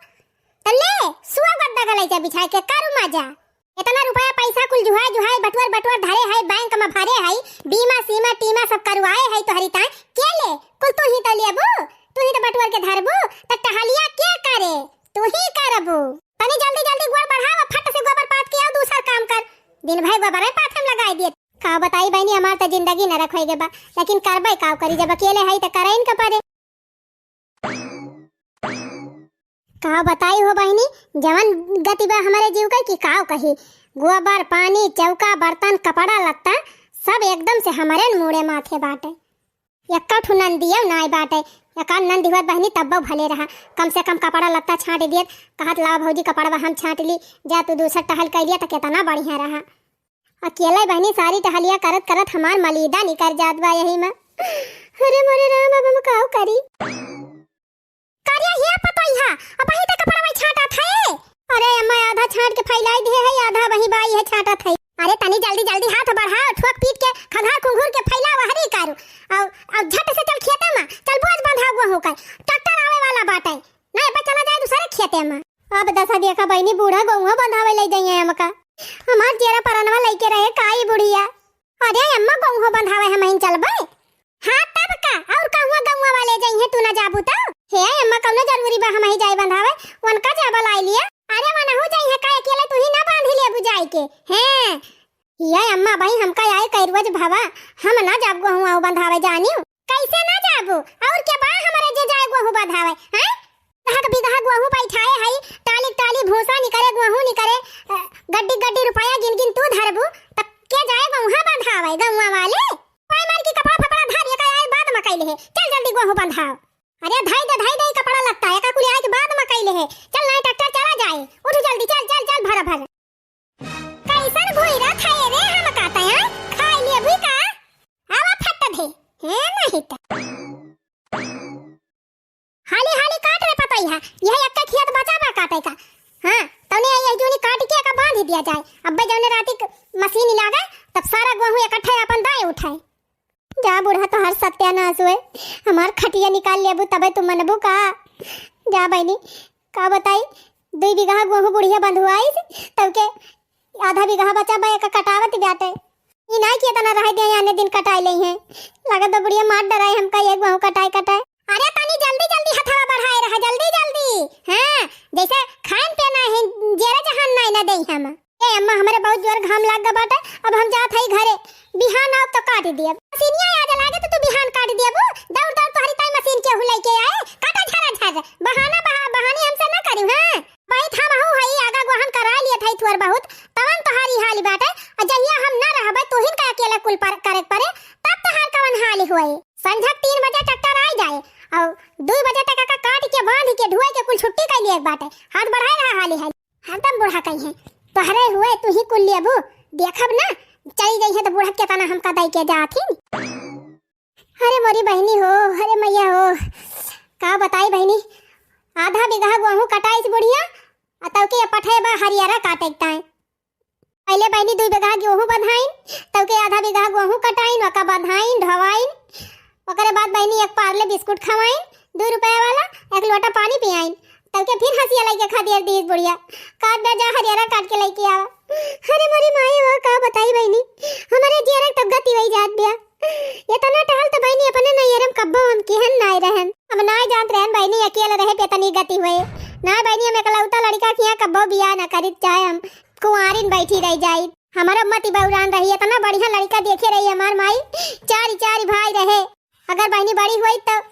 त ले, सुआ गद्दा गलैचा बिछाई के, करू मजा। एतना रुपया पैसा कुल जुहाई जुहाई बटुअर बटुअर धरे है, बैंक में भरे है, बीमा सीमा टीमा सब करवाए है तोहरी ताई। के ले? कुल तू ही तो लेबू, तू ही तो बटुअर के धरबू, त टहलिया के करे? तू ही करबू। तनी जल्दी जल्दी गोड़ बढ़ाव, फट से गोबर पाथ के आओ, दूसर काम कर। दिन भर गोबर पाथ हम लगाई दिए। का बताई बहिनी, हमार त जिंदगी नरक होई गे बा, लेकिन करबे काव करी, जब अकेले हई त करइन के परे। का बताई हो बहिनी, जवन गति बा हमरे जीव के कि काव कही। गोबर, पानी, चौका, बर्तन, कपड़ा लत्ता सब एकदम से हमरे न मूड़े माथे बाटे। एक्का ठु नंदियो नाई बाटे, एका नंदी होत बहिनी तब्बो भले रहा, कम से कम कपड़ा लत्ता छांट दियत, कहत लावा भौजी कपड़वा हम छांट ली, जा तू दूसर टहल कइ लिया त केतना बढ़िया रहा। अकेले बहिनी सारी टहलिया करत करत हमार मलीदा निकर जात बा यही में। अरे मोरे राम, अब हम काव करी? का रे हे पतोहिया, अबही त कपड़वा छांटत है। अरे अम्मा, आधा छांट के फैलाई दिहे है, आधा वही बाई है छांटत है। अरे तनी जल्दी जल्दी हाथ बढ़ाव, ठोक पीट के खंघार खुंघुर के फैलाव हरी कारू। अउ, अउ झट से चल खेते में, चल बोझ बंधा गोहूं का, ट्रैक्टर आवे वाला बाटे। ना, अब चला जाए दूसरे खेते में। अब दसा देखा बहिनी, बूढ़ा गोहुआ बंधावे ले जाइए हमका। हमार जेरा परनवा लइके रहे काई बुढ़िया। अरे अम्मा, गोहुआ बंधावे हमहिन चलबे। हाँ तब का, और कहूँ गहुआ वाले जाइए, तू ना जाबू तो? हे अम्मा, कौनो जरूरी बा हमही जाए बंधावे? उनका जाबा लाई लिया। अरे वनहु जाइए का, अकेले तू ही ना बांधी लेबू जाए के? हैं? ये अम्मा भाई, हमका आए कई रोज भवा, हम ना जाब गोहुआ बंधावे जानियो। कैसे ना जाबू? और के बा हमरे जे जाए गोहूं बंधावे, हैं? दहक बिगहा गोहूं बैठाए हई, टाली टाली भूसा निकरे, गोहूं निकरे, अ, गड्डी गड्डी रुपया गिन गिन तू धरबू, त के जाए गोहूं बंधावे, गौवा वाले? पाई मार की कपड़ा फपड़ा धर, एका आए बाद में कैले है, चल जल्दी गोहूं बंधाव। अरे धई दे, धई दे कपड़ा लत्ता, एका कुल आए के बाद में कैले है, चल नाई ट्रैक्टर चला जाए, उठ जल्दी, चल चल चल, भर भर। कैसन घुइरा खाए रे हम काटे हैं? खाए लिए भी का? आवा फट दे। हे नहीं त। हाली हाली काट रे पतैया, यह एक खेत बचा बा काटे का। हाँ, तौने यह जूनी काट के का बांध दिया जाए। अब्बे जौने राती क-, मशीन लागे, तब सारा गोहूं इकट्ठे अपन दाए उठाए। जा बूढ़ा, तोहार सत्यानाश हुए, हमार खटिया निकाल लेबू तबे तू मनबू का? जा बहिनी, का बताई, दुई बीघा गोहूं बुढ़िया बंधुआइस, तब के आधा बीघा बचा बा, एका कटावत बाटे। ई नाई कि एतना रहे दे, आने दिन कटाई लेइहैं। लागत बा बुढ़िया मार डराए हमका, ये गोहूं कटाए कटाए। अरे तनी जल्दी जल्दी हथवा बढ़ाए रहा, जल्दी जल्दी। हाँ, जैसे खान पे ना है, जेरा जहान नाई ना देई हम। ए अम्मा, हमरे बहुत जोर घाम लाग गा बाटे, अब हम जात हई घरे, बिहान आउब तो काट दियब। मशीनिया आज लागे तो तू बिहान काट दियबू, दौड़ दौड़ तोहरी ताई मशीन केहू लइके आए, काटा झरा झर, बहाना बहा-, बहानी हमसे ना करिउ, हाँ? बहुत हम हऊ हई, आगा गोहन करा लियत हई थोर बहुत, तवन तोहारी हाल बाटे, आ जहिया हम ना रहबे, तोहिन का अकेले कुल पर करे परे, तब तोहार कवन हाल होई? संझक तीन बजे ट्रैक्टर आई जाए, और दू बजे तक एका काट के, बांध के, ढुआई के कुल छुट्टी कइ लिए बाटे, हाथ बढ़ाए रहा हाली हाली। हरदम बूढ़ा कहिहैं, "तोहरे हुए, तू ही कुल लेबू, देखब ना, चली जइहैं तो बूढ़ा केतना हमका दइ के जाथिन।" अरे मोरी बहिनी हो, अरे मैया हो, का बताई बहिनी, आधा बीघा गोहूं कटाइस बुढ़िया, आ तौके पठे बा हरियरा काटे के ताई। पहिले बहिनी दुई बीघा गोहूं बंधाइन, तौके आधा बीघा गोहूं कटाइन, ओका बंधाइन, ढवाइन, ओकरे बाद बहिनी एक पार्ले बिस्कुट खवाइन, दू रुपया वाला, एक लोटा पानी पियाइन, तब के फिर हंसिया लइके खदेर दीस बुढ़िया, "काट ना जा, हरियरा काट के लइके आवा।" अरे मोरी माई हो, का बताई बहिनी, हमरे जियरा तब गति वही जात बिया। एतना टहल त बहिनी अपने नैहरे में कब्बो हम केहन नाय रहन। हम नाय जानत रहन बहिनी अकेले रहे पे एतनी गति हुए। ना बहिनी, हम एकलौता लड़िका किहाँ कब्बो बियाह न करित, चाहे हम कुंवारिन बैठी रह जाई। हमरो मति बौरान रही, एतना बढ़िया लड़िका देखे रही हमार माई, चारि चारि भाई रहे। अगर बहिनी बड़ी होइत त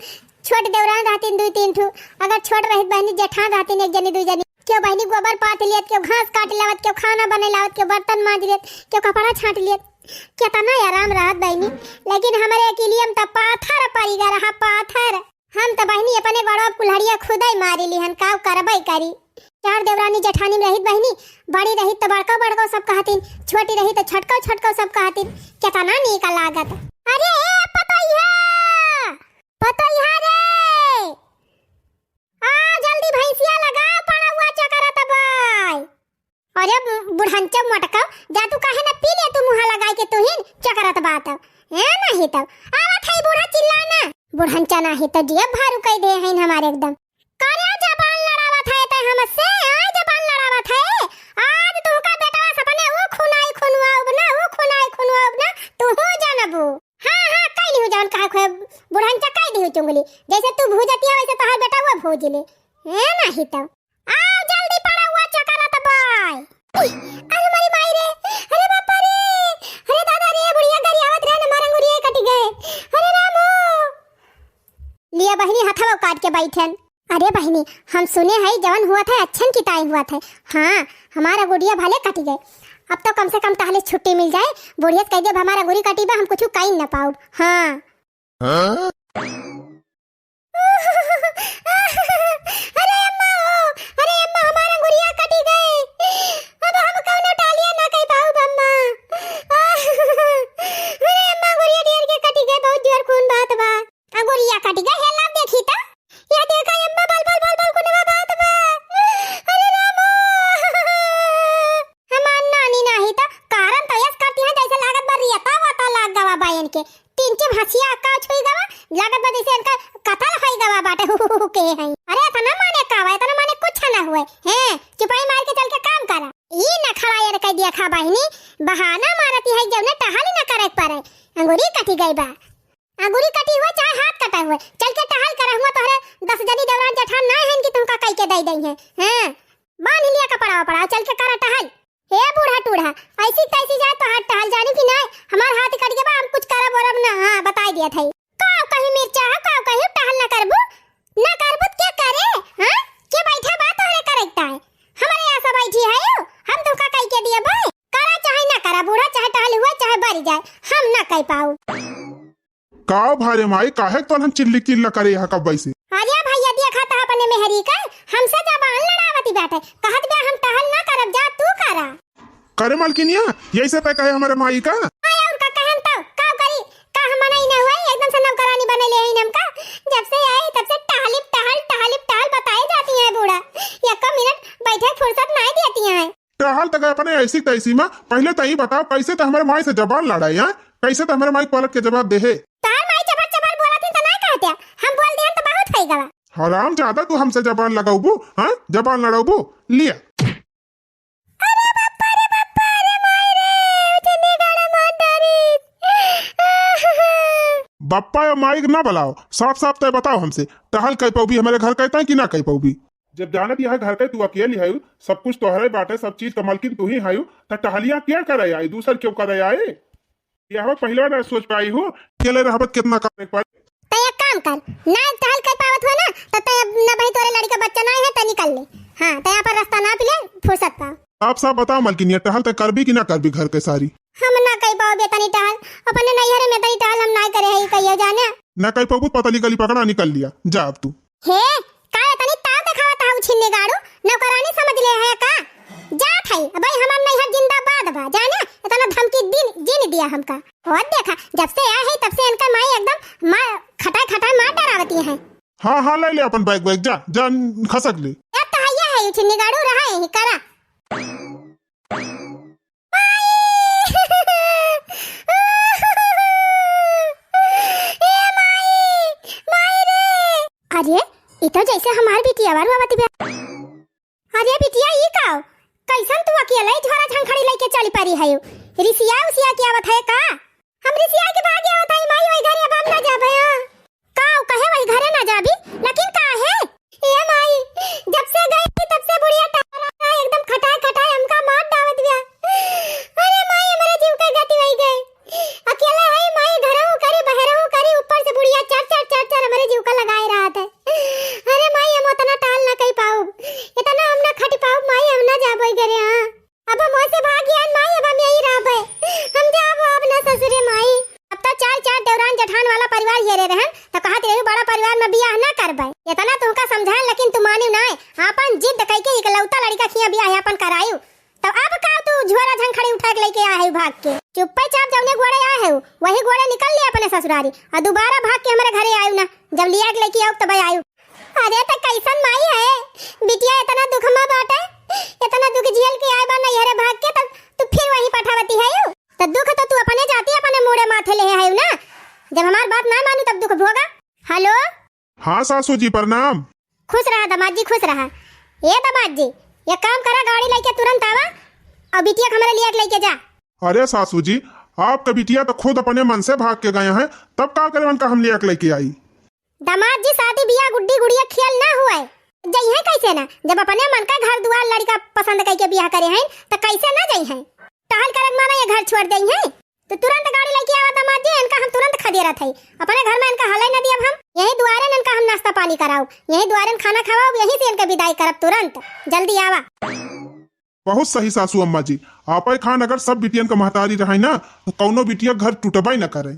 छोट देवरान रहतिन दुइ तीन ठु, अगर छोट रहित बहिनी जेठान रहतिन एक जनी दुइ जनी। केहू बहिनी गोबर पाथ लियत, केहू घास काट लावत, केहू खाना बने लावत, केहू बर्तन मांज लियत, केहू कपड़ा छांट लियत। केतना आराम रहत बहिनी, लेकिन हमरे अकेलियम त पाथर परि गा रहा, पाथर। हम त बहिनी अपने गोड़वा कुल्हड़िया खुदई मारि लिहन, काव करबई करी। चार देवरानी जेठानी में रहित बहिनी, बड़ी रहित त बड़का बड़का सब कहतिन, छोटी रहित त छोटका छोटका सब कहतिन, केतना नीक लागत। अरे ए पतोहिया, पतोहिया रे, आ जल्दी भैंसिया लगा, पड़ौआ चकरत बाय। अरे बुढ़टे बुढ़ंचा मोटका, जा तू काहे ना पी ले तू मुँह लगाई के तू ही चकरत बात। ए नाही तब, आवत है बूढ़ा चिल्ला ना। बुढ़ंचा नाही तो जिया भारू कई दे हैं हमारे एकदम। करे जबान लड़ावत है तै हमसे, आय जबान लड़ावत है। आज तुहका बेटवा सपने ऊ खुनाई खुनवाउब ना, ऊ खुनाई खुनवाउब ना, तुहू जानबू। हाँ, हाँ, कई लिहू जवन कहा खोए, बुढ़ंचा कई दिहू चुंगली। जैसे तू भूजतिया वैसे तोहार बेटा वो भूज ले। ए नाही तो। आओ जल्दी पड़ा हुआ चकरत बाय। अरे मारी माई रे, अरे बापा रे, अरे दादा रे, बुढ़िया गरियावत रहे न, हमार अंगुरिया कट गए। अरे रामो। लिया बहिनी हथवा काट के बैठन। अरे बहिनी, हम सुने हई जवन हुआ था अच्छन की ताई हुआ था। हाँ, हमार अंगुरिया भले कट गए, अब तो कम से कम टहले छुट्टी मिल जाए। बुढ़िया से कह देब हमार अंगुरी कटी बा, हम कुछ कई न पाउब। हाँ। हाँ? अरे अम्मा हो, अरे अम्मा, हमार अंगुरिया कटी गए, अब हम कौनो टालिया ना कह पाउब अम्मा। अरे अम्मा, अंगुरिया डियर के कटी गए, बहुत जोर खून बहत बा। अंगुरिया कटी गए, हे लाव देखी तो, यह देखा अम्मा, बल बल बल बल खूनवा बहत बा। अरे रामो। हमार नानी नाही त कारण त यस करती है जैसे लागत बा रियता वाता लाग गवा बा इनके। तीन चिम हंसिया का छुई गवा, लागत बा जैसे इनका कतल होई गवा बाटे। हु, हु, हु, हु, के हैं। अरे इतना माने का हुआ, इतना माने कुछ ना हुए। हैं, चुपाई मार के चल के काम करा। ई नखड़ा यार कह दिया खा बहिनी, बहाना मारती है जब ने टहल न करे के पड़े। अंगूरी कटी गई बा। अंगूरी कटी हुआ चाहे हाथ कटा हुआ, चल के टहल करा हुआ तोहरे दस जनी देवरान जेठान ना है कि तुमका कई के दई दई है। हैं, बांध लिया कपड़ा वपड़ा, चल के करा टहल। ए बूढ़ा टूढ़ा, ऐसी तैसी जाए तो हाथ टहल जानी कि नहीं, हमार हाथ कट गया बा, हम कुछ करब वरब ना। हाँ, बताई दिया था। काव कहीं मिर्चा है, काव कहीं टहल ना करबू, ना करबू त के करे? हाँ, के बैठा बा तोहरे करे के ताए? हमारे यहाँ सब बैठी है, हम तुमका कई के दिए भाई। करा चाहे ना करा, बूढ़ा चाहे टहल हुआ चाहे बरी जाए, हम ना कई पाऊ। का भारे माई, काहे तोन हम चिल्ली चिल्ला करे यहाँ कब से? अरे भैया, देखा त अपने मेहरी का, हमसे जबान लड़ावती बाटे, कहत बा हम टहल ना करब, जा तू करा। करे मलकिनिया, यही से तय कहे हमारे माई का? अरे और का कहन तब, का करी, का हम मनाई ना हुआ, एकदम से नौकरानी बने ले आई हमका। जब से आई तब से टहलिप टहल, टहलिप टहल बताए जाती है बूढ़ा, एक मिनट बैठे फुर्सत नहीं देती है। टहल त गए अपने ऐसी तैसी मा, पहिले त ई बताओ, कैसे त हमरे माई से जबान लड़ाई, हाँ? कैसे त हमरे माई पलट के जवाब देहे? तोहार माई चबर चबर बोलत ही त ना कहत्या, हम बोल देहन त बहुत होई गवा। हराम ज्यादा, तू हमसे जबान लड़ाउबू, हाँ? जबान लड़ाउबू? लिया। अरे बाप्पा रे बाप्पा, अरे माई रे, उठने गाड़ा मार डारी। बाप्पा या माई के ना बुलाओ, साफ साफ तय बताओ हमसे, टहल कई पउबी हमरे घर के तय कि ना कई पउबी? जब जानत यह घर के तू अकेली है, सब कुछ तोहरे बाटे, सब चीज का मलकिन तू ही है, त टहलिया क्या करे आई, दूसर क्यों करे आए? यह पहले ना सोच पाई हूँ, अकेले रहबत कितना करे पाई। त एक काम कर, ना टहल कर पावत हो ना, त तय अब ना बही तोरे लड़का बच्चा ना है, त निकल ले। हाँ, त यहाँ पर रास्ता ना पिले, फुर्सत पाओ। आप सब बताओ मलकिनिया, टहल तय करबी कि ना करबी घर के सारी? हम ना कई पाओ बेतनी टहल, अपने नैहरे में तनी टहल हम ना करे है, कहियो जाने। ना कई पाबू, पतली गली पकड़ा, निकल लिया, जा अब तू। हे, का एतनी ताव देखावत हऊ छिन्नी गाड़ू? नौकरानी समझ ले है का? जात है, अबे हमार नैहर जिंदाबाद बा, जाने? इतना धमकी दिन, जिन दिया हमका। और देखा, जब से आया है तब से इनका माई एकदम मार, खटाई खटाई मार डरावती है। हाँ, हाँ, ले ले अपन बैग वैग, जा, जा, खसक ले। अब तो हैया है, छिन्नी गाड़ू रहा है, करा। ए माई, माई रे। अरे, ई तो जैसे हमार बिटिया बारू आवत बा। अरे बिटिया, ई का? कैसन तू अकेले झोरा झंखड़ी लेके चली पड़ी है? रिसिया उसिया के आवत है का? हम रिसिया के भाग आवत है माई, वही घरे अब हम ना जाबे। हाँ। का कहे वही घरे ना जाबी, लेकिन का है? ए माई, जब से गई थी तब से बुढ़िया टहरा एकदम खटाए खटाए हमका मार डावत गया। अरे माई, हमारे जीव के गति वही गए। अकेला है माई, घरहू करी, बहरहू करी, ऊपर से बुढ़िया चर चर चर चर हमारे जीव का लगाए रहा था। अरे माई, हम उतना टाल ना कही पाऊ, इतना हम ना खटी पाऊ माई, हम ना जाबो घरे। हाँ। अब हम ओसे भाग गयान माई, अब हम यही रहबे। हम जाबो अब ना ससुरे माई। अब तो चार चार देवरान जेठान वाला परिवार ये रे रहन, तो कहत रही बड़ा परिवार में बियाह ना करबे। इतना तुमका समझान लेकिन तू मानियो नाय। आपन जिद कई के इकलौता लड़का खिया बियाह आपन करायु। तो अब का तू झोरा झंखड़ी उठा के लेके आ है भाग के? चुप्पे चाप जौने गोड़े आ है वही गोड़े निकल ले अपने ससुरारी और दोबारा भाग के हमारे घरे आयु ना। जब लिया के लेके आऊ तब आयु। अरे त कैसन माई है, बिटिया इतना दुख में बाटे इतना दुख झेल के आए बा नैहरे भाग के, तब तू फिर वहीं पठावती है यू? तो दुख तो तू अपने जाती, अपने मूड़े माथे ले है ना। जब हमार बात ना मानू तब दुख भोगा। हेलो। हाँ सासू जी, प्रणाम। खुश रहा दामाद जी, खुश रहा। ए दामाद जी, एक काम करा, गाड़ी लेके तुरंत आवा और बिटिया के हमारे लिए लेके जा। अरे सासू जी, आपका बिटिया तो खुद अपने मन से भाग के गए हैं, तब का करे उनका हम लिए लेके आई? दामाद जी, शादी बियाह गुड्डी गुड़िया खेल ना हुआ है। जइहे कैसे ना, जब अपने मन का घर दुआर लड़का पसंद करके बियाह करे हैं, तो कैसे ना जइहे? टहल करक माना ये घर छोड़ देइहे। तो तुरंत गाड़ी लेके आवा दामाद जी, इनका हम तुरंत खदेरत है। अपने घर में इनका हले न दियब हम। यही दुआरे न इनका हम नाश्ता पानी कराऊ, यही दुआरे न खाना खवाऊ, यहीं से इनका विदाई करब तुरंत। जल्दी आवा। बहुत सही सासू अम्मा जी। आपे खान अगर सब बिटियन का महतारी रहे ना, तो कौनो बिटिया घर टूटबे न करे।